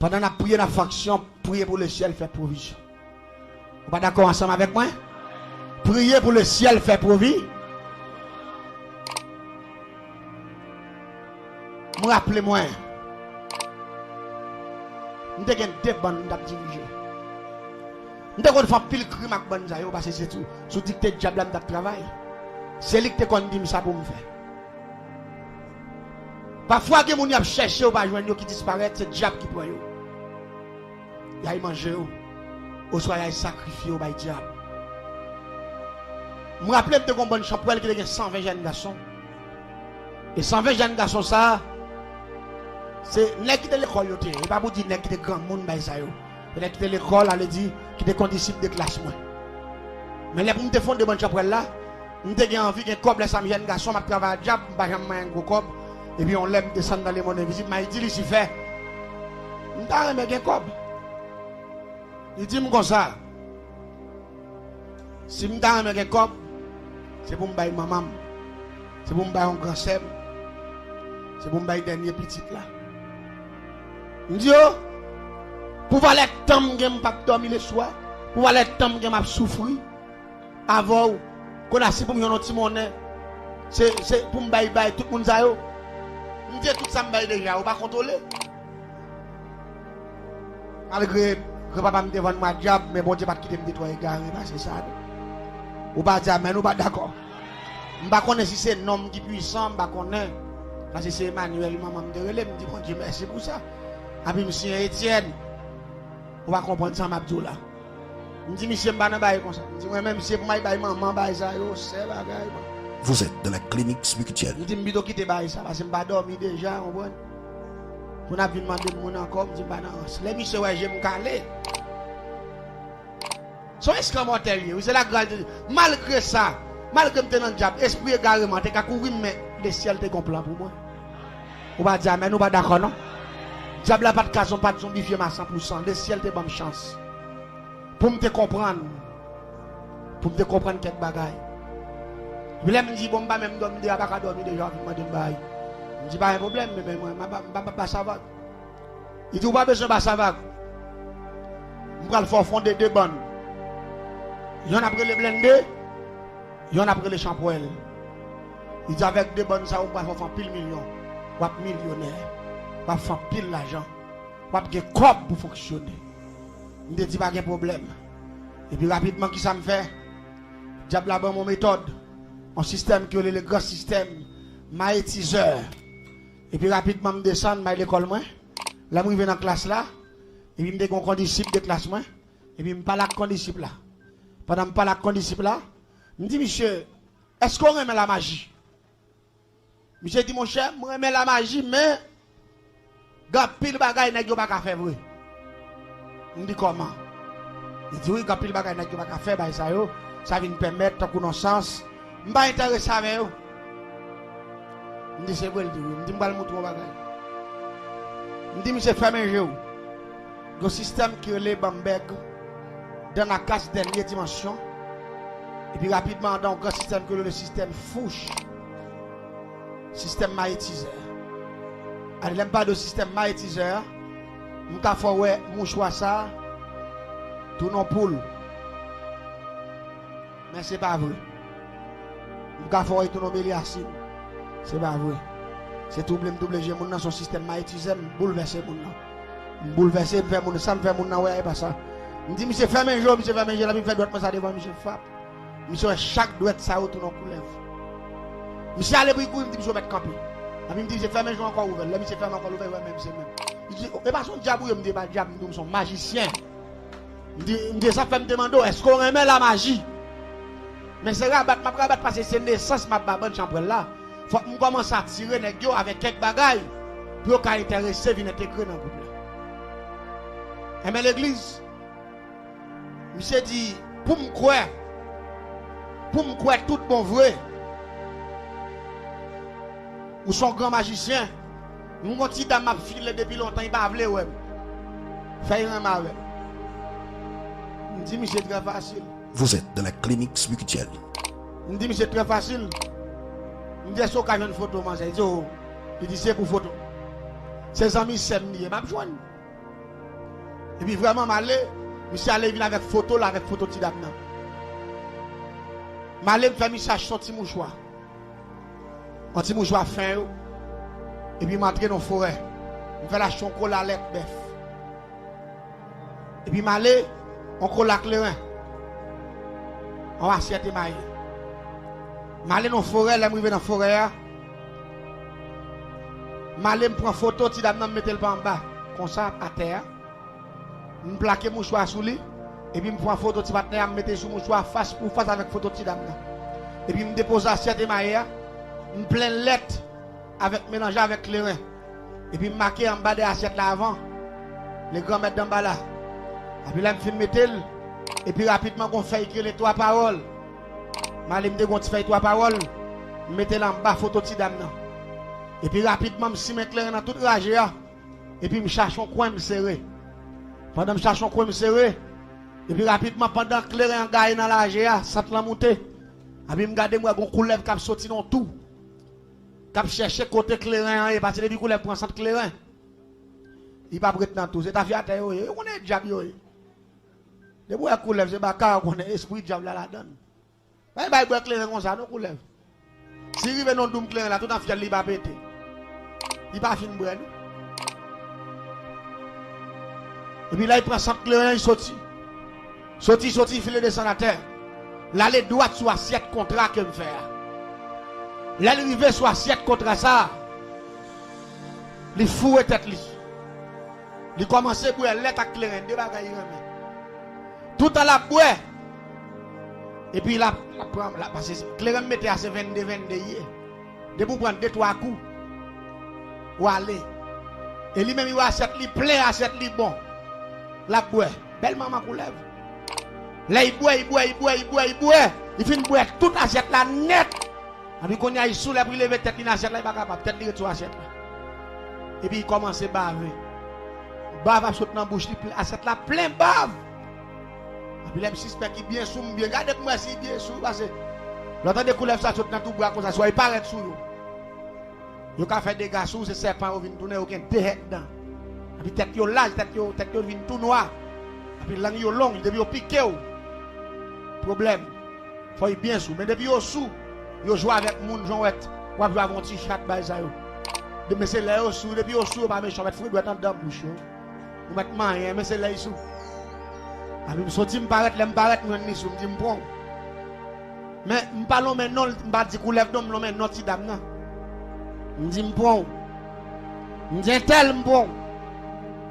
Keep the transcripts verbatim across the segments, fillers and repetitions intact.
Pandan n ap priye, n ap fè aksyon, priye pou lesyèl fè pwovizyon. Ou pa dakò ansanm avèk mwen? Priye pou lesyèl fè pwovi. M raple mwen, m te gen de bann m t ap dirije. M te konn fè anpil krim ak bann sa yo, paske se sou, sou dikte dyab la m t ap travay. Se li ki te konn di m sa pou m fè. Pafwa, gen moun y ap chèche, yo pa jwenn yo, ki disparèt, se dyab ki pran yo. Y ay manje yo, oswa y ay sakrifye yo bay dyab. M raple m te gen yon bann chanpwèl ki te gen san ven jèn gason. E san ven jèn gason sa a, se nèg ki te lekòl yo te ye. E pa pou di nèg ki te granmoun bay sa yo. Se nèg ki te lekòl, ale di, ki te kondisip de klas mwen. Men lè pou m te fonde bann chanpwèl la, m te gen anvi gen kòb, lè sa m jèn gason, m ap travay a dyab, m pa janm manyen gwo kòb. Epi yon lè m desann nan lemonn envizib, m al di Lisifè, m ta renmen gen kòb. Li di m konsa, si m ta renmen gen kòb, se pou m bay manman m, se pou m bay yon gran sè m, se pou m bay dènye pitit la. M di yo, pou valè tan m gen m p ap dòmi leswa, pou valè tan m gen m ap soufri avè w, kounye a si pou m jwenn yon ti monnen, se, se pou m bay, bay tout moun sa yo. M di tout sa m bay deja, ou pa kontwole. Malgre granpapa m te vann mwen a dyab, men Bondye pa t kite m te twò egare pase sa, non. Ou pa di amèn, ou pa dakò. M pa konnen si se non m ki pwisan, m pa konnen. Paske se Emmanuel, manman m te rele m, m di Bondye mèsi pou sa. Epi m siyen Etienne. Ou pa konprann sa m ap di w la. M di misye m pa nan bagay konsa. M di mwen menm, si se pou m al bay manman bagay sa yo, sè bagay, man. Vous êtes dans la clinique spirituelle. M di m pito kite bagay sa, paske m pa dòmi deja, konprann? Pou n ap vin mande m moun ankò, m di m pa nan rans. Lè misye wè je m kale. Se yon eskanmòtè l ye, wi, se lagras de Dye. Malgre sa, malgre m te nan dyab, espri egareman te ka kouvri m, men lesyèl te gen yon plan pou mwen. Ou pa di amèn, ou pa dakò, non? Dyab la pa t ka zon-, pa t zonbifye m a san pou san. Lesyèl te ban m chans pou m te konprann, pou m te konprann kèk bagay. Epi lè m di, bon, m pa menm dòmi deja, m pa ka dòmi deja, w ap vin mande m bagay. M di, pa gen pwoblèm, men, men mwen, m pa, m pa, m pa, pa sa vag. Li di, ou pa bezwen ba sa vag. M pral fè w fonde de bann. Yonn ap rele Blende, yonn ap rele Chanpwèl. Li di, avèk de bann sa yo, m pral fè w fè anpil milyon. W ap milyonè. W ap fè anpil lajan. W ap gen kòb pou fonksyone. M te di, pa gen pwoblèm. Epi rapidman, kisa m fè? Dyab la ban m yon metòd, yon sistèm ki rele le gran sistèm mayetizè. Epi rapidman, m desann, m al lekòl mwen. Lè m rive nan klas la, epi m te gen yon kondisip de klas mwen, epi m pale ak kondisip la. Pandan m pale ak kondisip la, m di, misye, èske w renmen lamaji? Misye di, monchè, m renmen lamaji, men gen anpil bagay nèg yo pa ka fè vre. M di, kòman? Li di, wi, gen anpil bagay nèg yo pa ka fè, bagay sa yo, sa vin pèmèt, tankou nan sans, m pa enterese avè yo. M di, se vre, l di wi. M di, m pral montre w yon bagay. M di, misye, fèmen je w. Gen yon sistèm ki rele Bamberg, dans la case dernière dimension. Epi rapidman, andan yon gran sistèm ki rele le système Fuchs. Sistèm mayetizè. Ale, lè m pale de sistèm mayetizè a, m ka fè w wè mouchwa sa a tounen yon poul. Men se pa vre. M ka fè w wè tounen yon belyasin. Se pa vre. Se touble m touble je moun nan, se yon sistèm mayetizè, m boulvèse moun nan. M boulvèse, m fè moun, sa m fè moun nan wè a, e pa sa. M di misye fèmen je w, misye fèmen je l, epi m fè dwèt mwen sa devan misye, fap. Misye wè chak dwèt sa yo tounen yon koulèv. Misye ale pou l kouri, m di misye w mèt kanpe. Epi m di misye fèmen je w ankò, ouvè l. Lè misye fèmen ankò, l ouvè, l wè menm se menm. Li di, e pa se yon dyab ou ye? M di, e pa dyab, m di w se yon majisyen. M di, m di, sa fè m te mande w, èske w renmen lamaji? Men se rabat m ap rabat, paske se nesans m ap ba bann chanpwèl la. Fòk m kòmanse atire nèg yo avèk kèk bagay pou yo ka enterese vin entegre nan gwoup la. Enben legliz, misye di, pou m kwè, pou m kwè tout bon vre, ou se yon gran majisyen. M gon ti dam m ap file depi lontan, li pa vle wè m. Fè l renmen avè m. M di misye trè fasil. Vous êtes dans la clinique spirituelle. M di misye trè fasil. M di èske w ka jwenn foto manzè? Li di, o. Li di se pou foto. Se zanmi sè m li ye, m ap jwenn. Epi vrèman, m ale, misye ale vin avèk foto l, avèk foto ti dam nan. M ale, m fè misye achte yon ti mouchwa. Yon ti mouchwa fen yo. Epi m antre nan forè. M fè l achte yon kola lèt bèf. Epi m ale, yon kola kleren. Yon asyèt emaye. M ale nan forè, lè m rive nan forè a, m ale, m pran foto ti dam nan, m mete l pa anba, konsa, atè a. M plake mouchwa sou li, epi m pran foto ti patnè a, m mete sou mouchwa fas pou fas avèk foto ti dam nan. Epi m depoze asyèt emaye a, m plen lèt avèk, melanje avèk kleren. Epi m make anba de asyèt la avan, le granmèt danba la. Epi lè m fin mete l, epi rapidman gon fèy ki rele twa pawòl. M ale m te gon ti fèy twa pawòl, m mete l anba foto ti dam nan. Epi rapidman m simen kleren nan tout raje a. Epi m chache yon kwen m sere. Pandan m chache yon kwen m sere, epi rapidman pandan kleren an gaye nan raje a, sant lan moute. Epi m gade m wè gon koulèv k ap soti nan yon tou. K ap chèche kote kleren an ye, paske depi koulèv pran sant kleren, li p ap ret nan tou. Se tafyatè yo ye, yo konnen e dyab yo ye. Depi w wè koulèv, se baka, ou konnen espri dyab la ladan l. Pa bay bwè kleren konsa non, koulèv. Si rive nan doum kleren la, tout an fyèl li pa pete. Li pa fin bwè non. Epi la, li pran sant kleren, li soti. Soti, soti, file desann atè. L ale dwat sou asyèt kontra ke m fè a. Lè l rive sou asyèt kontra sa a, li foure tèt li. Li kòmanse bwè lèt ak kleren, de bagay li renmen. Toutan l ap bwè, epi l ap, l ap pran, l ap, paske kleren m mete a se vennde vennde li ye. Depi w pran de twa kou, w ale. E li menm, li wè asyèt li plen, asyèt li bon. L ap bwè. Bèl manman koulèv. Lè li bwè, li bwè, li bwè, li bwè, li bwè, li fin bwè tout asyèt la nèt. Epi kounye a, li soulè pou li leve tèt li nan asyèt la, li pa kapab. Tèt li ret sou asyèt la. Epi li kòmanse bave. Bav ap sot nan bouch li, plen, asyèt la plen bav. Epi lè m sispèk li byen sou, m byen gade pou m wè si li byen sou, paske lè w tande koulèv sa sot nan tou bwa konsa, swa li parèt sou yo. Yo ka fè dega sou ou, se sèpan yo vin tounen, yo gen de hèt dan. Epi tèt yo laj, tèt yo, tèt yo vin tou nwa. Epi lang yo long, depi yo pike w, pwoblèm. Fò y byen sou. Men depi yo sou, yo jwe avèk moun, jan w wè, w ap jwe avèk yon ti chat, bay sa yo. De, men se lè yo sou, depi yo sou, yo pa mechan, w mèt foure dwèt anndan bouch yo. Ou mèt manyen, men se lè y sou. Epi m soti, m parèt, lè m parèt, m jwenn li sou, m di m pran w. Men m pa lonmen non l, m pa di koulèv non, m lonmen non ti dam nan. M di m pran w. M di entèl m pran w.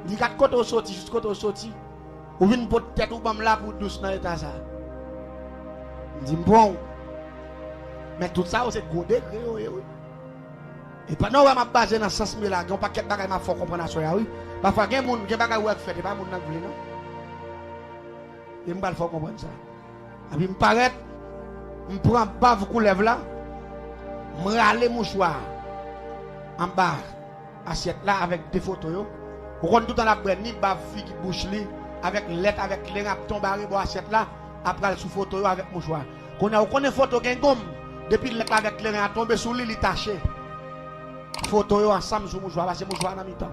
M di gad kote w soti, jis kote w soti. Ou vin pot tèt ou ban m la pou w dous nan eta sa. M di m pran w. Men tout sa yo se gwo degre yo ye wi. E pandan w wè m ap baze nan sans m ye la, gen yon pakèt bagay m ap fè w konprann aswè a wi. Pafwa gen moun, gen bagay ou wè k fèt, e pa moun nan k vle non. E m pral fè w konprann sa. Epi m parèt, m pran bav koulèv la, m rale mouchwa a anba asyèt la avèk de foto yo. Ou konn toutan l ap bwè ni bav figi bouch li, avèk lèt, avèk kleren ap tonbe arebò asyèt la, ap pral sou foto yo avèk mouchwa. Kounye a, ou konnen foto gen gonm, depi lèt la avèk kleren an tonbe sou li, li tache. Foto yo ansanm sou mouchwa, pase mouchwa nan mitan.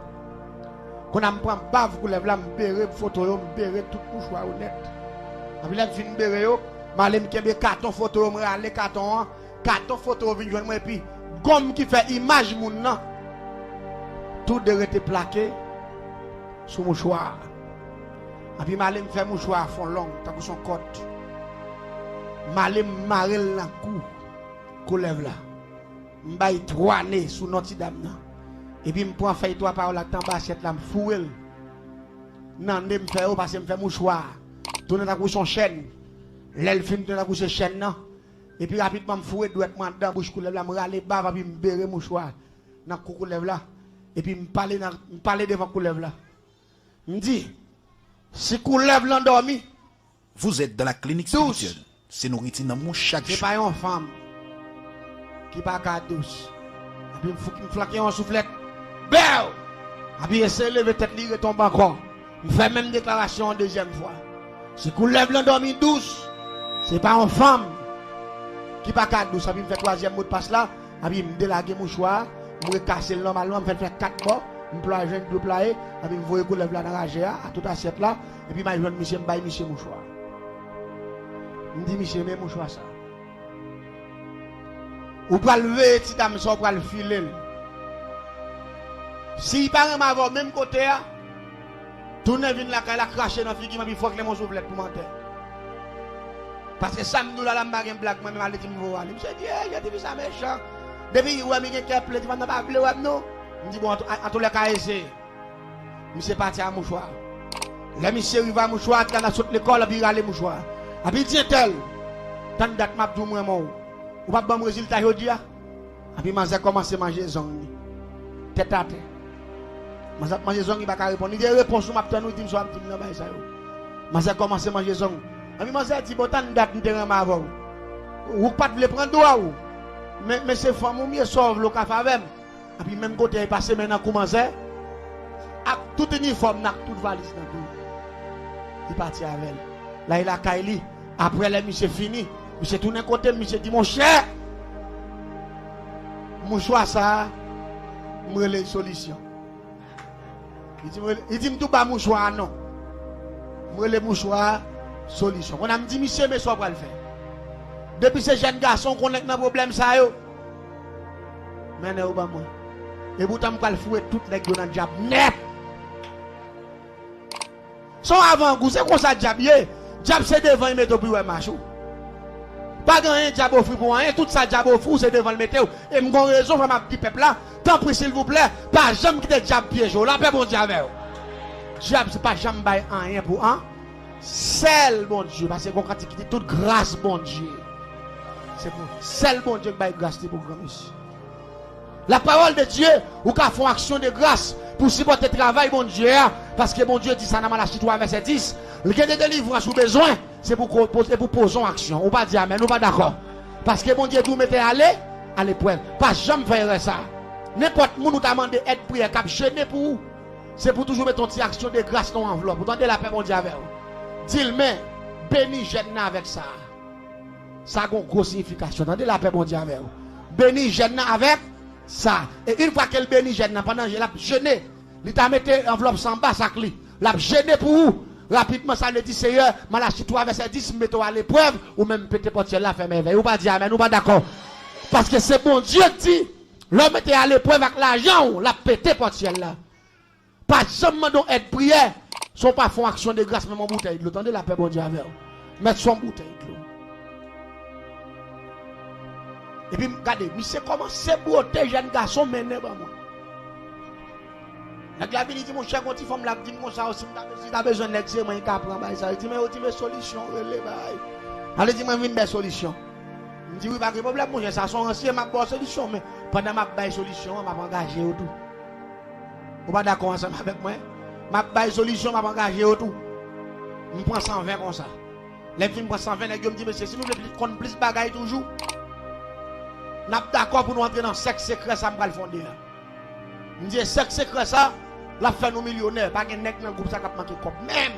Kounye a, m pran bav koulèv la, m bere foto yo, m bere tout mouchwa yo nèt. Epi lè m fin bere yo, m ale m kenbe katon foto yo, m rale katon an, katon foto yo vin jwenn mwen, epi gonm ki fè imaj moun nan, tou de rete plake sou mouchwa a. Epi m ale m fè mouchwa a fè w long, tankou s on kòd. M ale m mare l nan kou koulèv la. M bay twa ne sou non ti dam nan. Epi m pran fèy twa pawòl la ki t anba asyèt la, m foure l nan ne m fè yo, pase m fè mouchwa a tounen tankou s on chèn. Lè l fin tounen tankou se chèn nan, epi rapidman m foure dwèt mwen anndan bouch koulèv la, m rale bav epi m bere mouchwa nan kou koulèv la. Epi m pale nan, m pale devan koulèv la. M di, si koulèv lan dòmi, Vous êtes dans la clinique spirituelle. Se nouriti nanm ou chak jou. Se pa yon fanm ki pa ka dous. Epi m fou-, m flanke yon souflèt. Bèw! Epi eseye leve tèt li, retonbe ankò. M fè menm deklarasyon an dezyèm fwa. Si koulèv lan dòmi dous, se pa yon fanm ki pa ka dous. Epi m fè twazyèm modpas la, epi m delage mouchwa a, m rekase l nòmalman, m fè l fè kat bò. M plwaye, jwenn dlo plwaye, epi m voye koulèv la nan raje a, a tout asyèt la, epi m al jwenn misye, m bay misye mouchwa. M di misye, men mouchwa sa. Ou pral veye ti dam sa, ou pral file l. Si l pa renmen avè w menm kote a, tounen vin lakay la, krache nan figi m, epi fòk lenmen w souflèt pou m atè. Paske sa m di w la, la m pa gen blag, mwen menm ale di m voye ale. Misye di, "Ey, jan tifi sa mechan." Depi li wè m, li gen kè plen, li di, "Mwen pa vle wè m non." M di, "Bon, an tou, an tou lè ka, eseye." Misye pati a mouchwa. Lè misye rive a mouchwa, ti dam nan sot lekòl, epi li rale mouchwa. Epi li di, "Entèl, tann dat m ap di w m renmen w. Ou p ap ban m rezilta jodi a?" Epi manzè kòmanse manje zong li. Tèt atè. Manzè ap manje zong li, pa ka reponn. Li di, "E repons ou m ap tann ou, di m sa w ap di m nan bagay sa yo." Manzè kòmanse manje zong. Epi manzè di, "Bon, tann dat m te renmen avè w. Ou pa t vle pran dwa w. Men, men se fanm ou m ye, sa w vle w ka fè avè m." Epi menm kote a, li pase men nan kou manzè, ak tout inifòm nan, ak tout valiz nan tou. Li pati avè l. La, li lakay li. Apre, lè misye fini, misye tounen kote m, misye di, "Monchè, mouchwa sa a, m rele l solisyon." Li di, "M rele," li di, "M tou ba mouchwa a non. M rele mouchwa a solisyon." Kounye a m di, "Misye, men sa w pral fè. Depi se jèn gason, w konnen k nan pwoblèm sa yo. Mennen yo ban mwen. E poutan m pral foure tout nèg yo nan dyab nèt." Se yon avangou, se konsa dyab ye. Dyab se devan li mete w pou l wè mach ou. Pa gen anyen dyab ofri pou anyen, tout sa dyab ofri w, se devan l mete w. E m gon rezon, fò m ap di pèp la, tanpri silvouplè, pa janm kite dyab pyeje w. Lapè Bondye avè w. Dyab se pa janm bay anyen pou an. Sèl Bondye, paske gon kantite ki di tout gras Bondye. Se pou sèl Bondye k bay gras li pou granmesi. La parole de Dieu, ou ka fè yon aksyon de gras pou sipòte travay Bondye a, paske Bondye di sa nan Malachi twa vèsè dis, l gen de delivrans ou bezwen, se pou ko- poze, pou poze yon aksyon. Ou pa di amèn, ou pa dakò. Paske Bondye di w mete ale a leprèv. Pa janm fè erè sa. Nenpòt moun ou ta mande èd priyè k ap jene pou ou, se pou toujou mete yon ti aksyon de gras nan yon anvlòp. Ou tande, lapè Bondye avè w. Di l, men, beni jèn nan avèk sa. Sa gon gwo siyifikasyon. Tande, lapè Bondye avè w. Beni jèn nan avèk sa. E yon fwa ke l beni jèn nan, pandan l ap jene, li ta mete anvlòp sa anba sak li. L ap jene pou ou. Rapidman, sa vle di, Seyè, Malachi twa vèsè dis, m mete w aleprèv, ou menm pete pòt syèl la, fèmen vè. Ou pa di amèn, ou pa dakò. Paske se Bondye ki di, lè w mete aleprèv ak lajan w, l ap pete pòt syèl la. Pa janm mande yon èd priyè san w pa fè yon aksyon de gras, menm yon boutèy dlo. Tande, lapè Bondye avè w. Mèt se yon boutèy dlo. Epi, gade, misye kòmanse bwote jèn gason mennen ban mwen. Nèg la vini di, "Monchè, gon ti fanm la ap di m konsa, si m ta, si ta bezwen nèg, se mwen ki ka pran bagay sa." Li di, "Men yo di, men solisyon, rele bagay." Ale di, "Mwen vin bay solisyon." M di, "Wi, pa gen pwoblèm, monchè, sa se yon ansyen, m ap ba w solisyon, men pandan m ap bay solisyon an, m ap angaje yo tou." Ou pa dakò ansanm avèk mwen? M ap bay solisyon, m ap angaje yo tou. M pran san ven konsa. Lè m fin pran san ven, nèg yo m di, "Mesye, si nou vle pli, konn plis bagay toujou, n ap dakò pou nou antre nan sèk sekrè sa m pral fonde a." M di, "E sèk sekrè sa, l ap fè nou milyonè. Pa gen nèg nan gwoup sa k ap manke kòb menm."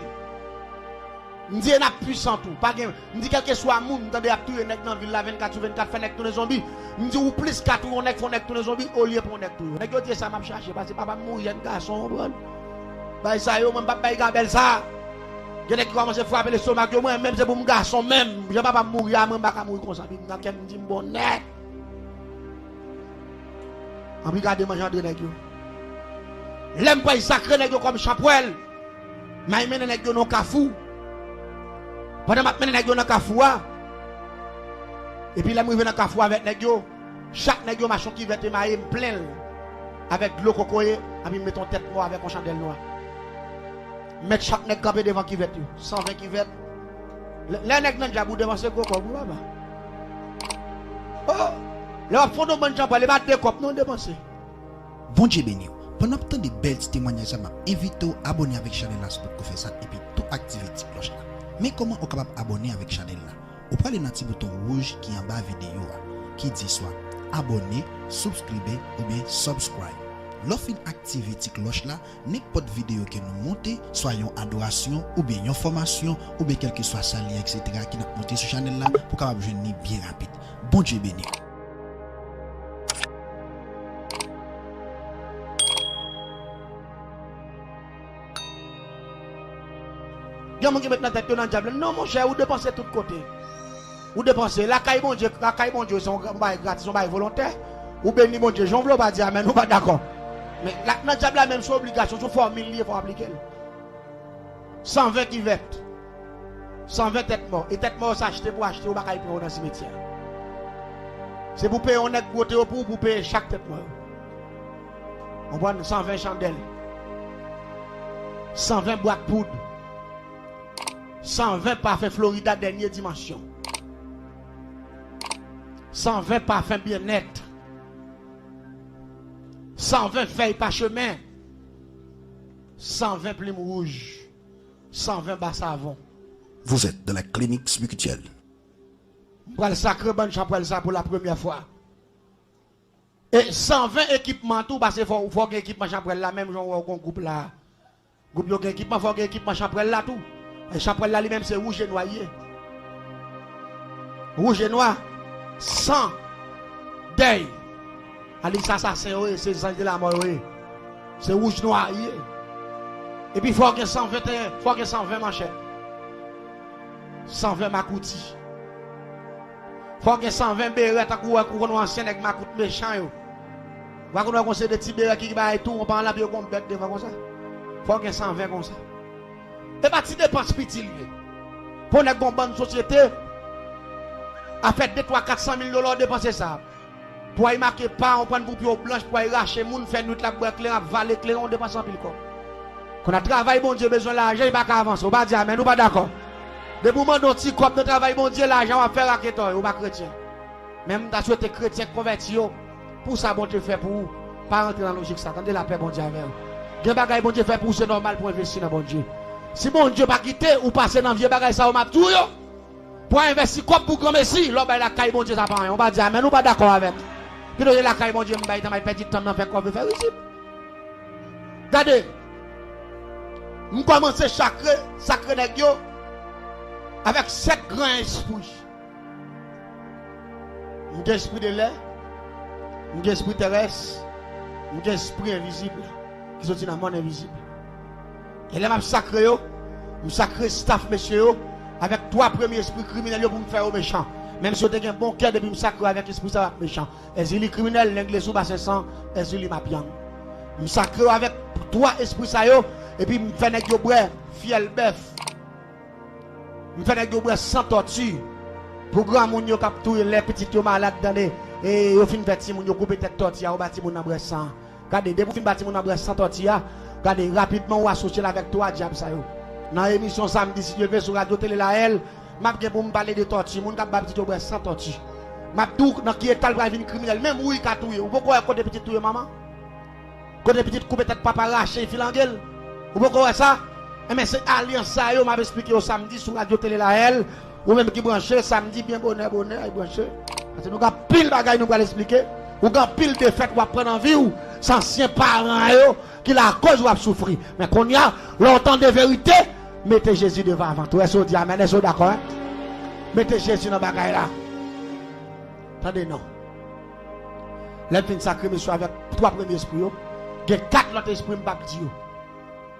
M di, "E n ap pwisan tou. Pa gen," m di, "kèlkeswa moun, m tande y ap touye nèg nan vil la vennkat sou vennkat, fè nèg tounen zonbi." M di, "Ou plis ka touye yon nèg, fè yon nèg tounen zonbi, olye pou yon nèg touye w." Nèg yo di, "E sa m ap chache, paske papa m mouri jèn gason, w konprann? Bagay sa yo, mwen, m p ap bay gabèl sa." Gen nèg ki kòmanse frape lestomak yo, mwen menm, se pou m gason menm. Jan papa m mouri a, mwen, m pa ka mouri konsa. Epi nan kè m, m di, "M bon nèt." Anpi gade manje antre nèg yo. Lè m pral sakre nèg yo kòm chanpwèl, m al mennen nèg yo nan kafou. Pandan m ap mennen nèg yo nan kafou a, epi lè m rive nan kafou avèk nèg yo, chak nèg yo mache yon kivèt emaye, m plen l avèk dlo kokoye, epi m mete yon tèt mò avèk yon chandèl nwa. M mèt chak nèg kanpe devan kivèt yo, san ven kivèt. Lè, lè nèg nan djab ou depanse gwo kòb wi papa. Oh, lè w ap fè yon bann chanpwèl, e pa de kòb non w depanse. Bondye beni w. Pandan w ap tande bèl ti temwayaj sa, m ap envite w abòne avèk chanèl la si w potko fè sa, epi tou aktive ti klòch la. Men kòman ou kapab abòne avèk chanèl la. Ou prale nan ti bouton wouj ki anba videyo a, ki di swa abòne, subscribe oubyen subscribe. Lè w fin aktive ti klòch la, nenpòt videyo ke nou monte, swa yon adorasyon, oubyen yon fòmasyon, oubyen kèlkeswa sa l ye, etsetera, ki n ap monte sou chanèl la, pou w kapab jwenn li byen rapid. Bondye beni w. Gen moun ki met nan tèt yo nan dyab la. Non, monchè, ou depanse tout kote. Ou depanse. Lakay Bondye, lakay Bondye, se yon bagay gratis, yon bagay volontè. Ou beni Bondye. Jan w vle, ou pa di amèn, ou pa dakò. Men, la, nan dyab la menm, se obligasyon, se yon fòmil li ye, fò w aplike l. San ven kivèt. San ven tèt mò. E tèt mò yo se achte pou achte, ou pa ka pran yo nan simetyè. Se pou peye yon nèg bwote yo pou ou, pou peye chak tèt mò yo. Konprann? San ven chandèl. San ven bwat poud. San ven pafen Florida dènye dimansyon. San ven pafen byennèt. San ven fèy pachemen. San ven plim wouj. San ven ba savon. Vous êtes dans la clinique spirituelle. M pral sakre bann chanpwèl sa pou la premyè fwa. E san ven ekipman tou, paske fò, fò gen ekipman chanpwèl la, menm jan w wè w gen gwoup la. Gwoup yo gen ekipman, fò gen ekipman chanpwèl la tou. E chanpwèl la li menm se wouj e nwa li ye. Wouj e nwa, san, dèy. A li sa asasen yo ye, se zanj de lamò yo ye. Se wouj nwa li ye. Epi fò gen san venteyen, fò gen san ven manchèt. San ven makouti. Fò gen san ven berè tankou wè kou konn wè ansyen nèg makout mechan yo. Ou pa konn wè gon se de ti berè ki bay tou, ou pa anlap yo gon bèt devan konsa. Fò gen san ven konsa. E pa ti depans piti l ye. Pou nèg gon bann sosyete, afè de twa kat san mil dola w depanse sa. Pou ay make pa, ou pran pou pye w blanch, pou ay rache moun, fè nwit l ap bwè kleren, ap vale kleren, ou depanse anpil kòb. Kounye a travay Bondye bezwen lajan, li pa ka avanse. Ou pa di amèn, ou pa dakò. Depi w mande yon ti kòb nan travay Bondye, lajan w ap fè raketòy, ou pa kretyen. Men m ta swete kretyen k konvèti yo, pou sa Bondye fè pou ou, pa rantre nan lojik sa. Tande lapè Bondye avè w. Gen bagay Bondye fè pou ou, se nòmal pou w envesti nan Bondye. Si Bondye pa kite ou pase nan vye bagay sa yo m ap di w yo, pou w envesti kòb pou granmesi, lè w bay lakay Bondye sa pa anyen. Ou pa di amèn, ou pa dakò avè m. Pito se lakay Bondye m bay, tan m al pèdi tan m nan fè kòb yo fè rizib. Gade, m kòmanse sakre, sakre nèg yo avèk sèt gran espri. M gen espri de lè, m gen espri terès, m gen espri envizib ki soti nan monn envizib. E lè m ap sakre yo, m sakre staf mesye yo avèk twa premye espri kriminèl yo pou m fè yo mechan. Menm si yo te gen bon kè, depi m sakre yo avèk espri sa yo ap mechan. Èzili kriminèl, lenglezou basen san, èzili mapyang. M sakre yo avèk twa espri sa yo, epi m fè nèg yo bwè fyèl bèf. M fè nèg yo bwè san tòti. Pou granmoun yo k ap touye lè pitit yo malad, tande, e yo fin fè timoun yo koupe tèt tòti a, yo ba timoun nan bwè san. Gade, depi w fin ba timoun nan bwè san tòti a, gade, rapidman ou asosye l avèk twa dyab sa yo. Nan emisyon samdi, si Dye vle, sou radyo tele Lahèl, m ap gen pou m pale de tòti, moun k ap ba pitit yo bwè san tòti. M ap di w nan ki eta l pral vin kriminèl. Menm wouy ka touye. Ou poko wè kote pitit touye manman? Kote pitit koupe tèt papa rache, filange l. Ou poko wè sa? Enben, se alyans sa yo m ap esplike yo samdi sou radyo tele Lahèl. Ou menm ki branche, samdi byen bonè, bonè, ay branche. Paske nou gen anpil bagay nou pral esplike. Ou gen anpil defèt w ap pran nan vi w, se ansyen paran yo ki lakoz w ap soufri. Men kounye a, lè w tande verite, mete Jezi devan avan tou. Èske w di amèn? Èske w dakò, en? Mete Jezi nan bagay la. Tande non. Lè m fin sakre mesye avèk twa premye espri yo, gen kat lòt espri m p ap di yo.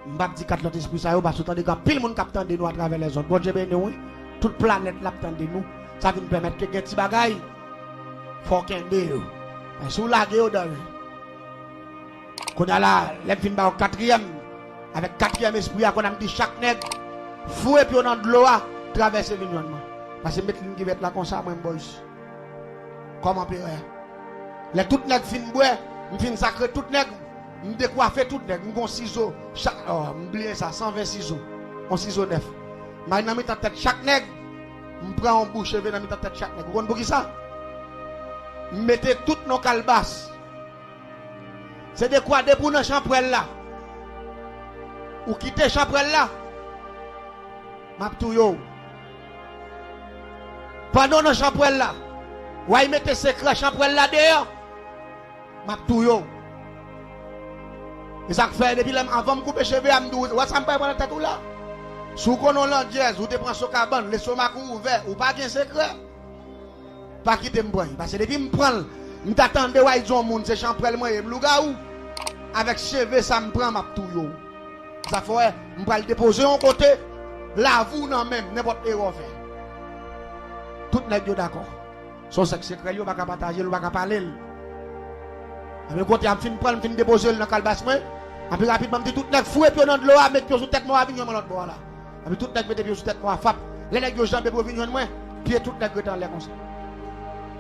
M p ap di kat lòt espri sa yo, paske w tande gen anpil moun k ap tande nou atravè lèzond. Bondye beni w, wi. Tout planèt la ap tande nou. Sa vin pèmèt ke gen ti bagay, fò w kenbe yo. Men si w lage yo, danje. Kounye a la, lè m fin ba w katriyèm, avèk katriyèm espri a, kounye a m di chak nèg, foure pye w nan dlo a, travèse vin jwenn mwen. Paske m met liy kivèt la konsa, mwen m bò isi. Kòm anperè. Lè tout nèg fin bwè, m fin sakre tout nèg, m dekwafe tout nèg, m gon sizo, chak, oh, m bliye sa, san ven sizo, yon sizo nèf. M al nan mitan tèt chak nèg, m pran yon bout cheve nan mitan tèt chak nèg. Ou konn poukisa? M mete tout nan kalbas. Se dekwa depi w nan chanpwèl la, ou kite chanpwèl la, m ap touye w. Pandan w nan chanpwèl la, w al mete sekrè chanpwèl la deyò, m ap touye w. E sa k fè, depi lè m, anvan m koupe cheve a, m di w, wè sa m pral pran nan tèt ou la? Si w konnen w landjèz, ou te pran sokabann, lestomak ou ouvè, ou pa gen sekrè. Pa kite m pran l. Paske depi m pran l, m ta tande w al di yon moun se chanpwèl mwen ye, m lougawou. Avèk cheve sa m pran, m ap touye w. Sa fè w wè, m pral depoze yon kote, Lavi w nan men m, nenpòt erè w fè. Tout nèg yo dakò. Se yon sèk sekrè, yo pa ka pataje l, yo pa ka pale l. Anben kote a m fin pran l, m fin depoze l nan kalbas mwen. Anpi rapidman, m di tout nèg foure pye yo nan dlo a, met pye yo sou tèt mò a, vin jwenn mwen lòt bò a la. Anpi tout nèg mete pye yo sou tèt mò a, fap. Lè nèg yo janbe pou yo vin jwenn mwen, pye tout nèg rete anlè konsa.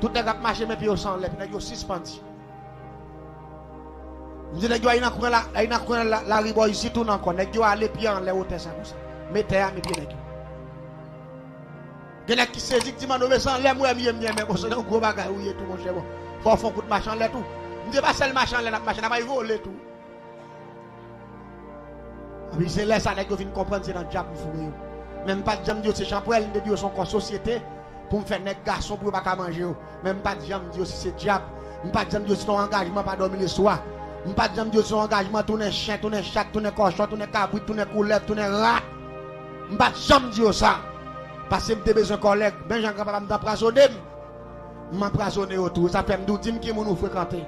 Tout nèg ap mache, men pye yo se anlè, epi nèg yo sispann. M di nèg yo al nan kwen la, al nan kwen la, lari bò isit tou nan kò. Nèg yo ale pye anlè wotè sa konsa. Men tè a, men pye nèg yo. Gen nèg ki sezi, ki di, "Manno, men se anlè m wè m ye, m ye, men bon, se yon gwo bagay ou ye tou, monchè, bon. Fò w fè yon kout mache anlè tou." M di, "E pa sèl mache anlè n ap mache, n ap al vole tou." Anpi se lè sa nèg yo vin konprann se nan dyab m foure yo. Men m pa t janm di yo se chanpwèl, m te di yo se yon kò sosyete pou m fè nèg gason pou yo pa ka manje yo. Men m pa t janm di yo si se dyab. M pa t janm di yo si se yon angajman pa dòmi leswa. M pa t janm di yo si se yon angajman tounen chen, tounen chat, tounen kòchon, tounen kabrit, tounen koulèv, tounen rat. M pa t janm di yo sa. Paske m te bezwen kòlèg. Men jan granpapa m te anprazone m, m anprazone yo tou. Sa fè m di w, di m ki moun ou frekante.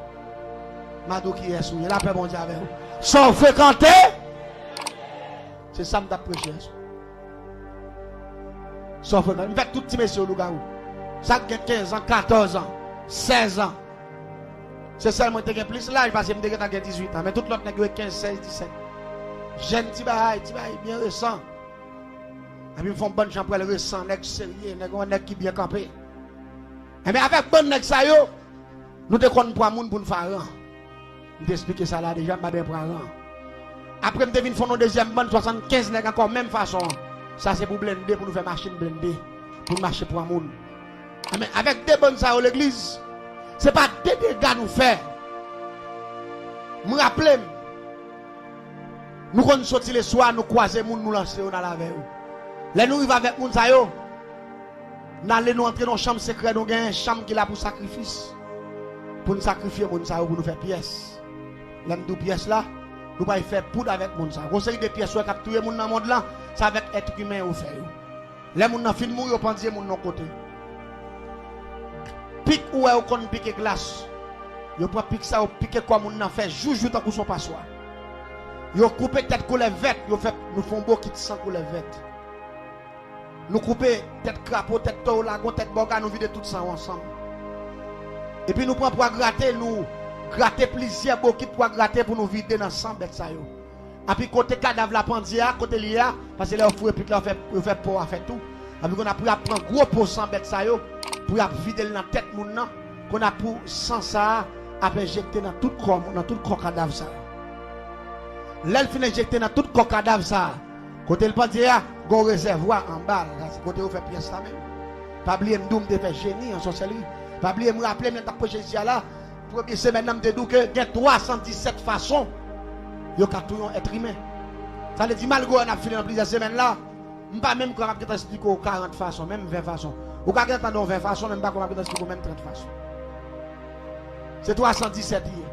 M a di w kiyès ou ye. Lapè Bondye avè w. Sa w frekante, se sa m t ap preche aswè. Sa w frekante. M fè tout ti mesye yo lougawou. Sa k gen kenz an, katòz an, sèz an. Se sèl mwen ki te gen plis laj, paske m te gentan gen dizuit an. Men tout lòt nèg yo e kenz, sèz, disèt. Jèn ti bagay, ti bagay byen resan. Epi m fè yon bann chanpwèl resan, nèg serye, nèg, yon nèg ki byen kanpe. Enben, avèk bann nèg sa yo, nou te konn pran moun pou n fè aran. M te esplike sa la deja, m pa t bezwen pran aran. Apre, m te vin fè yon dezyèm bann, swasannkenz nèg ankò, menm fason an. Sa se pou blende, pou nou fè machin blende, pou n mache pran moun. Enben, avèk de bann sa yo legliz, se pa de dega nou fè. M raple m, nou konn soti leswa, nou kwaze moun, nou lanse yo, n al avè yo. Lè nou rive avèk moun sa yo, n ale, nou antre nan yon chanm sekrè, nou gen yon chanm ki la pou sakrifis. Pou n sakrifye moun sa yo, pou nou fè pyès. Lè m di w pyès la, nou pral fè poud avèk moun sa yo. Gon seri de pyès ou wè k ap touye moun nan mond lan, se avèk èt imen yo fè yo. Lè moun nan fin mouri, yo pandye moun nan yon kote. Pik ou wè yo konn pike glas. Yo pran pik sa, yo pike kò moun nan, fè joujou tankou se yon paswa. Yo koupe tèt koulèv vèt, yo fè, nou fè yon bokit san koulèv vèt. Nou koupe tèt krapo, tèt towo, lagon, tèt bòga, nou vide tout san yo ansanm. Epi nou pran pwa grate, nou grate plizyè bokit pwa grate pou nou vide nan san bèt sa yo. Epi kote kadav la pandye a, kote l ye a, paske lè yo foure pik la, yo fè, yo fè po a fè tou. Epi kounye a pou y ap pran gwo po san bèt sa yo, pou y ap vide l nan tèt moun nan. Kounye a pou san sa a ap enjekte nan tout kò, nan tout kò kadav sa a. Lè l fin enjekte nan tout kò kadav sa a, kote l pandye a, gen yon rezèvwa anba l, sa se kote yo fè pyès la menm. Pa bliye m di w m te fè jeni an sòsèlri. Pa bliye m raple m lè m t ap preche isi a la, premye semèn nan m te di w ke gen twa san disèt fason yo ka touye yon èt imen. Sa vle di, malgre w wè n ap file nan plizyè semèn la, m pa menm kwè m ap gentan esplike w karant fason, menm ven fason. Ou ka gentan tande yon ven fason, men m pa kwè m ap gentan esplike w menm trant fason. Se twa san disèt li ye.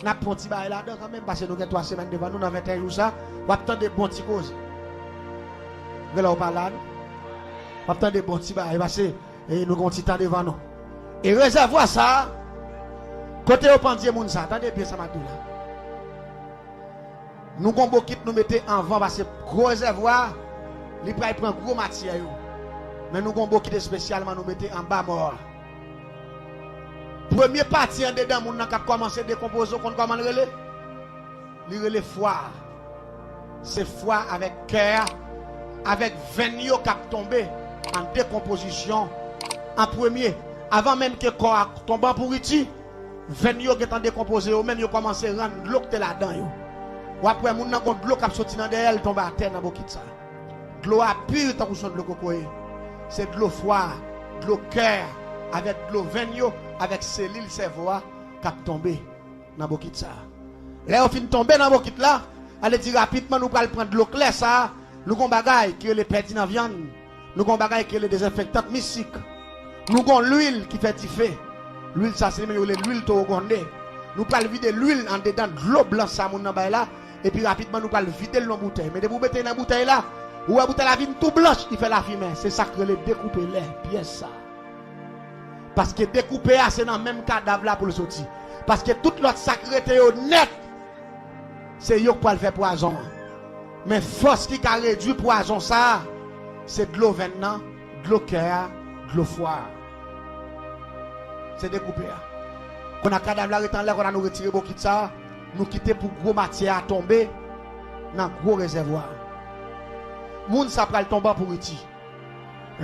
N ap pran ti bagay ladan kanmenm, paske nou gen twa semèn devan nou, nan venteyen jou sa, w ap tande bon ti koze. Gen lè w pa la, non? W ap tande bon ti bagay, paske, e, nou gen yon ti tan devan nou. E rezèvwa sa a, kote yo pandye moun sa a, tande byen sa m ap di w la. Nou gon bokit nou mete anvan, paske gwo rezèvwa a, li pral pran gwo matyè yo. Men nou gon bokit espesyalman nou mete anba mò a. Premye pati andedan moun nan k ap kòmanse dekonpoze, w konn kòman l rele? Li rele fwa a. Se fwa avèk kè a, avèk venn yo k ap tonbe an dekonpozisyon an premye. Avan menm ke kò a tonbe an pouriti, venn yo gentan dekonpoze yo menm, yo kòmanse rann dlo k te ladan yo. W ap wè moun nan gon dlo k ap soti nan dèyè l tonbe atè nan bokit sa. Dlo a pi tankou se yon dlo kokoye. Se dlo fwa a, dlo kè a, avèk dlo venn yo, avèk selil sèvo a k ap tonbe nan bokit sa a. Lè yo fin tonbe nan bokit la, ale di rapidman nou pral pran dlo klè sa a, nou gon bagay ki rele pèdi nan vyann, nou gon bagay ki rele dezenfektan mistik, nou gon lwil ki fè dife. Lwil sa se li menm yo rele lwil towo gwonde. Nou pral vide lwil andedan dlo blan sa moun nan bay la, epi rapidman nou pral vide l nan boutèy. Men depi w mete l nan boutèy la, ou wè boutèy la vin tou blanch, li fè lafimen. Se sa k rele dekoupe lè, pyès sa. Paske dekoupe a, se nan menm kadav la pou l soti. Paske tout lòt sa k rete yo nèt, se yo k pral fè pwazon an. Men fòs ki ka redui pwazon sa a, se dlo venn nan, dlo kè a, dlo fwa a. Se dekoupe a. Kounye a kadav la ret anlè, kounye a nou retire bokit sa a, nou kite pou gwo matyè a tonbe nan gwo rezèvwa a. Moun sa pral tonbe an pouriti.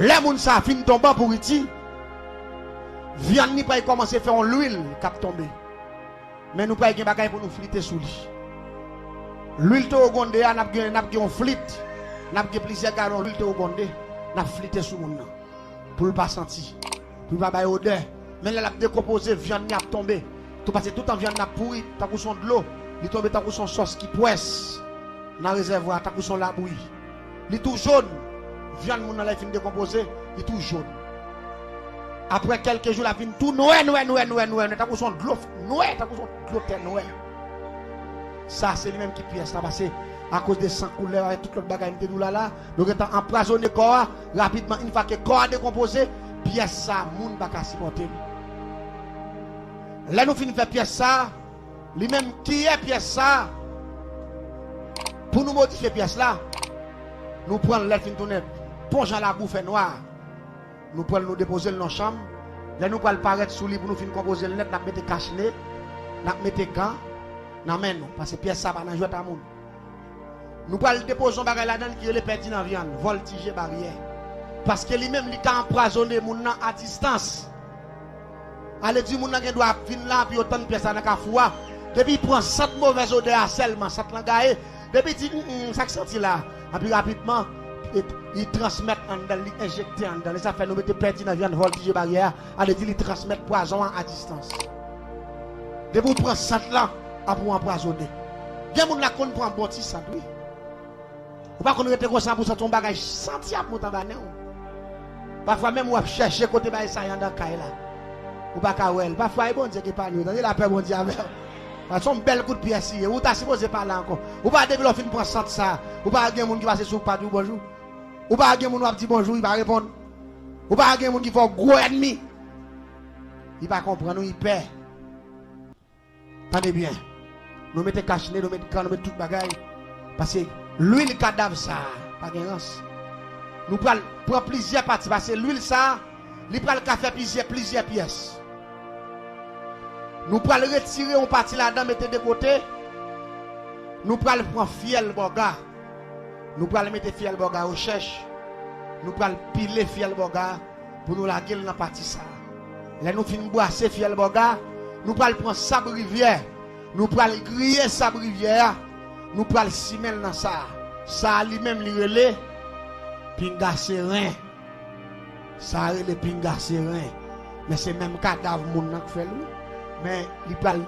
Lè moun sa a fin tonbe an pouriti, vyann li pral kòmanse fè yon lwil k ap tonbe. Men nou pral gen bagay pou nou flite sou li. Lwil towo gwonde a, n ap gen, n ap gen yon flit. N ap gen plizyè galon lwil towo gwonde. N ap flite sou moun nan. Pou l pa santi. Pou l pa bay odè. Men lè l ap dekonpoze, vyann li ap tonbe. Tou pase toutan vyann nan ap pouri, tankou s on dlo. Li tonbe tankou s on sòs ki pwès nan rezèvwa, tankou s on labouyi. Li tou jòn. Vyann moun nan lè l fin dekonpoze, li tou jòn. Apre kèlke jou, l ap vin tou nwè, nwè, nwè, nwè, nwè, nwè, tankou s on dlo nwè, tankou s on dlo tè nwè. Sa, se li menm ki pyès la, pase akoz de san koulè, avèk tout lòt bagay m te di w la la, nou gentan anpwazonnen kò a, rapidman, yon fwa ke kò a dekonpoze, pyès sa, moun pa ka sipòte l. Lè nou fin fè pyès sa, li menm ki ye pyès sa, pou nou modifye pyès la, nou pran l lè l fin tounen bon jan labou fè nwa. Nou pran l, nou depoze l nan chanm. Lè nou pral parèt sou li pou nou fin konpoze l nèt, n ap mete kach ne, n ap mete gan nan men nou, paske pyès sa pa nan jwèt a moun. Nou pral depoze yon bagay ladan l ki rele pèdi nan vyann, vòltije baryè. Paske li menm, li ka anpwazonnen moun nan a distans. Ale di moun nan gen dwa ap vin la, epi yo tann pyès la nan kafou a. Depi l pran sant movèz odè a sèlman, sant lan gaye. Depi l di, "Mm, mm, sa k santi la?" Epi rapidman, li, li transmèt anndan l, li enjekte anndan l. E sa fè nou mete pèdi nan vyann, vòltije baryè a. Ale di li transmèt pwazon an a distans. Depi w pran sant lan, ap ou anpwazonnen. Gen moun la konn pran bon ti sant, wi. Ou pa konn rete konsa pou santi yon bagay santi ap monte anba nen w. Pafwa menm w ap chèche kote bagay sa ye anndan kay la. Ou pa ka wè l. Pafwa e Bondye ki epanye w. Tande lapè Bondye avè w. Sa se yon bèl kout pyès li ye. Ou ta sipoze pale ankò. Ou pa depi lè w fin pran sant sa. Ou pa gen moun ki pase sou ou k pa di w bonjou. Ou pa gen moun w ap di bonjou, li pa reponn. Ou pa gen moun ki fè w gwo ènmi. Li pa konprann ou, li pè. Tande byen. Nou mete kach ne, nou mete gan, nou mete tout bagay. Paske lwil kadav sa a pa gen rans. Nou pral pran plizyè pati, paske lwil sa a, li pral ka fè plizyè, plizyè pyès. Nou pral retire yon pati ladan, mete de kote. Nou pral pran fyèl bòga. Nou pral mete fyèl bòga rechèch. Nou pral pile fyèl bòga pou nou lage l nan pati sa a. Lè nou fin bwase fyèl bòga, nou pral pran sab rivyè, nou pral griye sab rivyè a, nou pral simen l nan sa a. Sa a li menm li rele pinga seren. Sa a rele pinga seren. Men se menm kadav moun nan k fè l, wi. Men li pral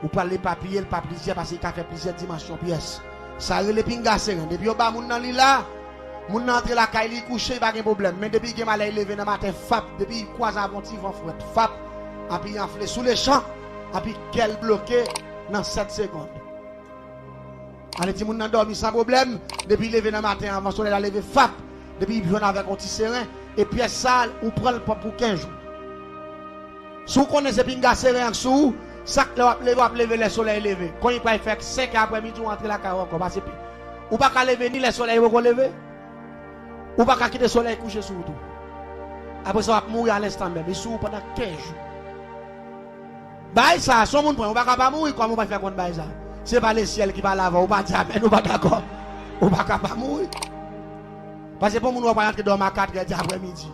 Ou pral epapiye l pa plizyè, paske li ka fè plizyè dimansyon pyès. Sa rele pinga seren. Depi yo ba moun nan li la, moun nan antre lakay li, li kouche, li pa gen pwoblèm. Men depi li gen malè, li leve nan maten, fap, depi li kwaze avè yon ti van frèt, fap, epi li anfle sou lechan, epi kè l bloke nan sèt segonn. Ale di moun nan dòmi san pwoblèm, depi li leve nan maten, avan solèy la leve, fap, depi li jwenn avèk yon ti seren, e pyès sa, ou pran l pou kenz jou. Si w konnen se pinga seren an k sou ou, sa k lè w ap leve, w ap leve lè solèy leve. Konn li pral fè senk è aprèmidi, w antre lakay ou ankò. Paske pi, ou pa ka leve ni lè solèy poko leve, ou pa ka kite solèy kouche sou ou tou. Apre sa, w ap mouri alenstan menm. Li sou ou pandan kenz jou. Bagay sa, si yon moun pran, ou pa ka pa mouri, kòman ou pral fè konn bagay sa? Se pa lesyèl ki pale avè w, ou pa di amèn, ou pa dakò. Ou pa ka pa mouri. Paske pou moun wè w pral antre dòmi a katrè di aprèmidi.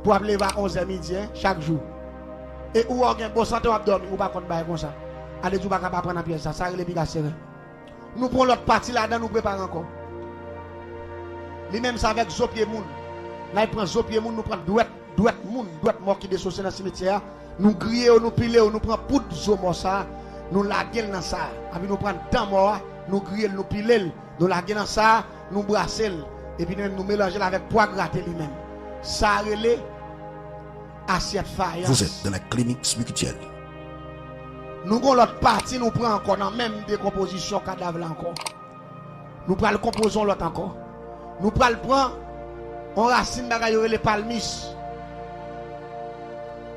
Pou w ap leve a onzè midi, en, chak jou. E ou wè w gen bon sante, w ap dòmi, ou pa konn bagay konsa. Ale di w pa ka pa pran nan pyès sa, sa rele pinga seren. Nou pran lòt pati ladan, nou prepare ankò. Li menm sa avèk zo pye moun. N al pran zo pye moun, nou pran dwèt, dwèt moun, dwèt mò ki desose nan simetyè a. Nou griye yo, nou pile yo, nou pran poud zo mò sa a, nou lage l nan sa a. Epi nou pran dan mò a, nou griye l, nou pile l, nou lage nan sa a, nou brase l. Epi nou menm nou melanje l avèk pwa grate li menm. Sa a rele asyèt fayans. Vous êtes dans la clinique spirituelle. Nou gon lòt pati nou pran ankò nan menm dekonpozisyon kadav la ankò. Nou pral konpoze yon lòt ankò. Nou pral pran yon rasin bagay yo rele palmis.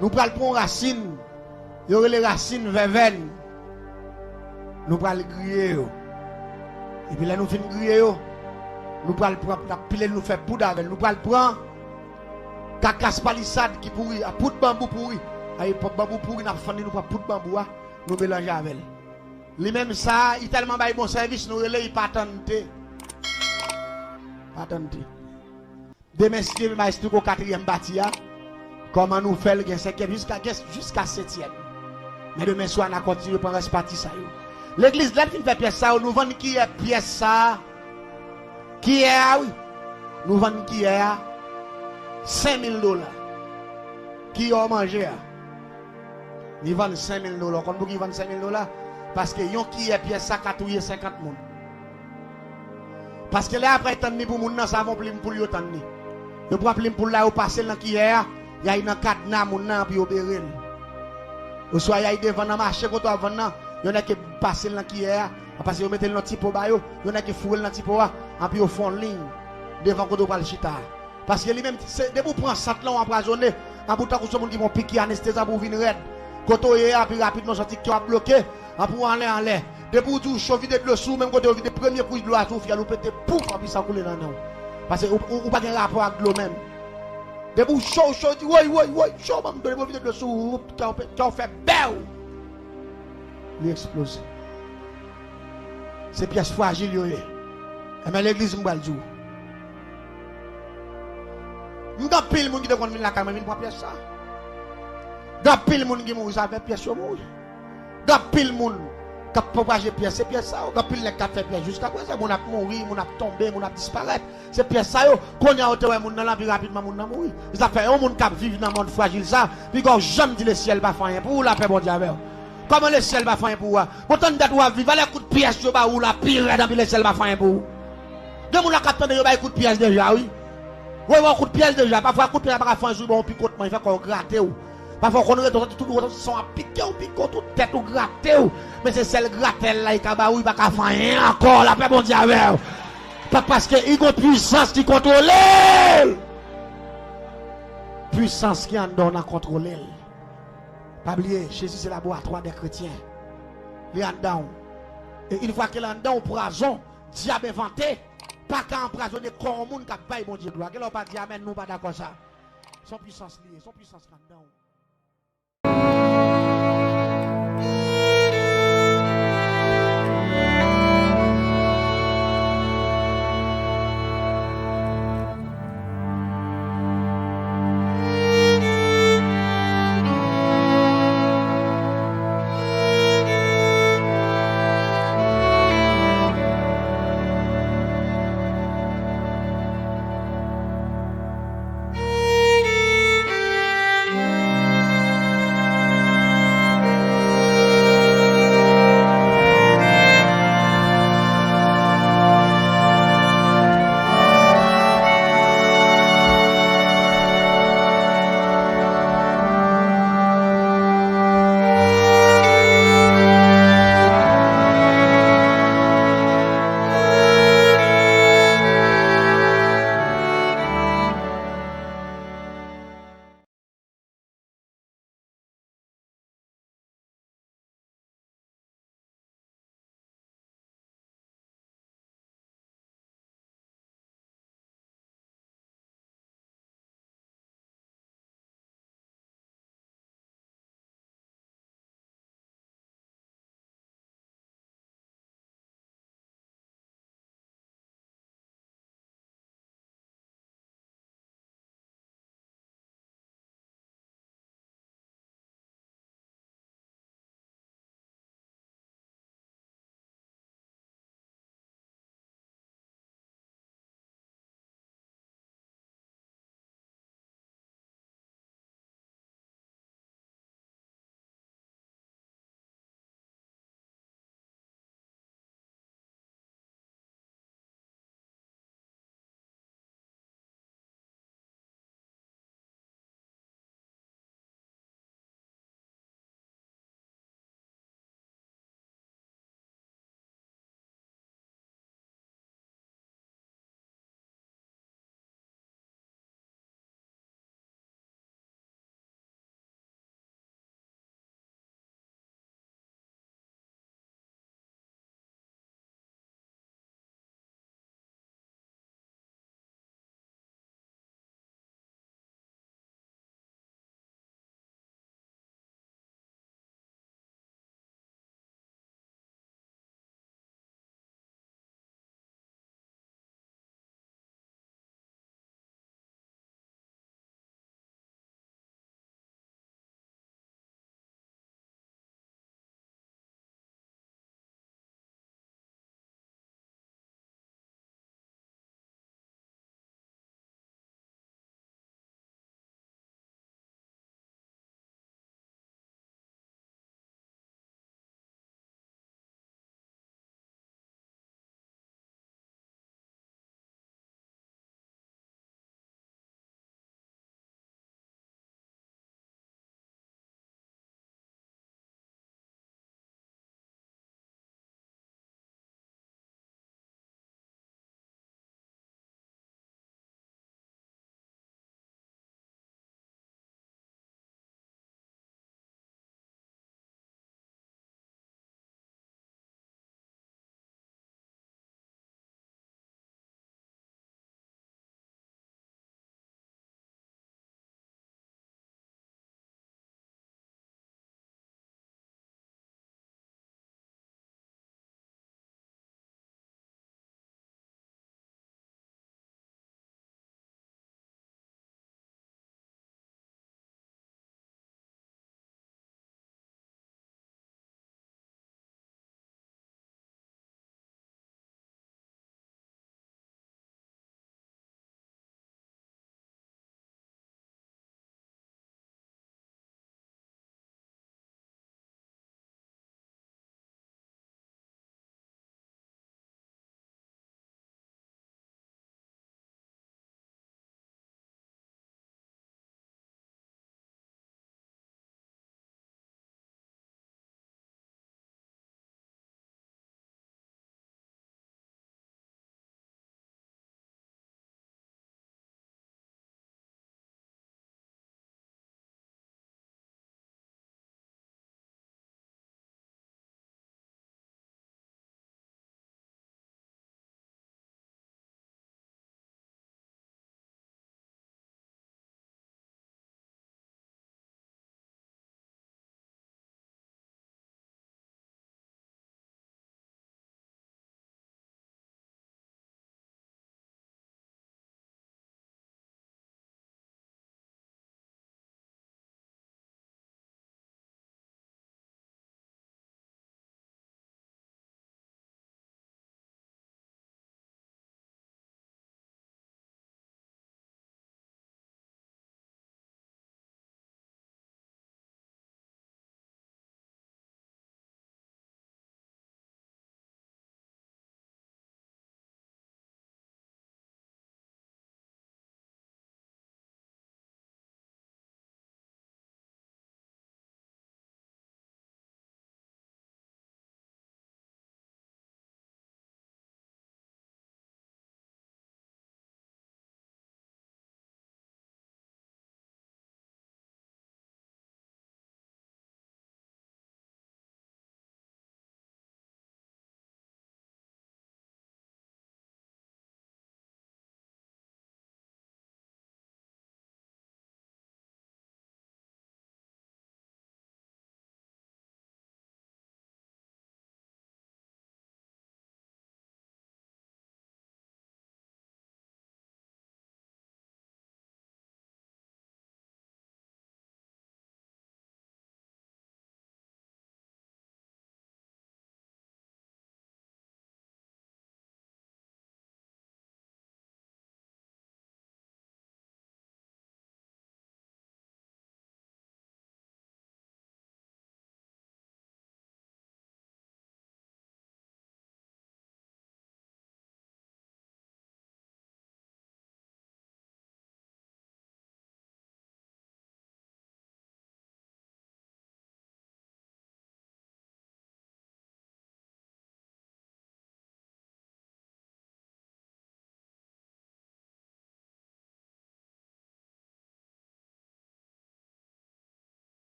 Nou pral pran yon rasin yo rele rasin vèvèn. Nou pral griye yo. Epi lè nou fin griye yo, Nou pral pran, n ap pile l, nou fè poud avè l. Nou pral pran kakas palisad ki pouri a, poud banbou pouri. Ay, banbou pouri, n ap fann li, nou pran poud banbou a, nou melanje avè l. Li menm sa, li tèlman bay bon sèvis, nou rele li patante. Patante. Demen, si Dye vle, m a esplike w katriyèm pati a. Kòman nou fè l gen senkyèm jiska, gen jiska setyèm. Men demen swa, n a kontinye pran rès pati sa yo. Legliz, lè n fin fè pyès sa yo, nou vann kiyè pyès sa a. Kiyè a, wi. Nou vann kiyè a senk mil dola. Kiyè w manje a. Li vann senk mil dola. Ou konn pouki li vann senk mil dola? Paske yon kiyè pyès sa ka touye senkant moun. Paske lè y ap tann li pou moun nan, sa yon plim poul yo tann li. Yo pran plim poul la, yo pase l nan kiyè a, y al nan kadna moun nan, anpi yo bere l. Oswa y al devan nan mache kote w ap vann nan, yo nèk pase l nan kiyè a, paske yo mete l nan ti po ba yo, yo nèk foure l nan ti po a, anpi yo fè yon liy devan kote w pral chita a. Paske li menm, se, depi w pran sant lan, w anpwazonnen. Anpi w tankou se yon moun ki pran piki anestezi, anpi w vin rèd. Kote w ye a, pi rapidman w santi kè w ap bloke, anpi w anlè, anlè. Depi w di w cho, vide dlo sou ou, menm kote yo vide premye kouch dlo a sou ou, fyèl ou pete, pouf, anpi san koule nan nen w. Paske ou, ou, ou pa gen rapò ak dlo menm. Depi w cho, w cho, w di, woy, woy, woy, cho, ban m dlo, depi w vide dlo sou ou, kè w pe-, kè w fè bèw. Li eksploze. Se pyès frajil yo ye. Enben, legliz, m pral di w. M gen anpil moun ki te konn vin lakay mwen, vin pran pyès sa. Gen anpil moun ki mouri, se avèk pyès yo mouri. Gen anpil moun k ap pwopaje pyès, se pyès sa yo. Gen anpil nèg k ap fè pyès jiska prezan. Moun ap mouri, moun ap tonbe, moun ap disparèt. Se pyès sa yo. Kounye a, ou te wè moun nan la, pi rapidman moun nan mouri. Se sa k fè yon moun k ap viv nan mond frajil sa, piga w janm di lesyèl pa fè anyen pou ou, lapè Bondye avè w. Kòman lesyèl pa fè anyen pou ou a? Bon, tann dat w ap viv, alè kout pyès yo ba ou la pi rèd, anpi lesyèl pa fè anyen pou ou. Gen moun la k ap tande yo bay kout pyès deja, wi. Wi, wi, kout pyès deja. Pafwa, kout pyès la pa ka fè anyen sou ou, bon, pikotman, li fè kò w grate w. Pafwa, w konn rete, w santi tout wout san ap pike w, pike w, tout tèt ou grate w. Men se sèl gratèl la, li ka ba ou, li pa ka fè anyen ankò. Lapè Bondye avè w. Pa-, paske li gon pwisans ki kontwole l. Pwisans ki anndan w nan kontwole l. Pa bliye, Jezi se laboratwa dè kretyen. Li anndan w. E yon fwa ke l anndan w, pwazon dyab envante pa ka anpwazonnen kò yon moun k ap bay Bondye glwa. Genlè w pa di amèn, nou pa dakò sa. Se yon pwisans li ye, se yon pwisans ki anndan w.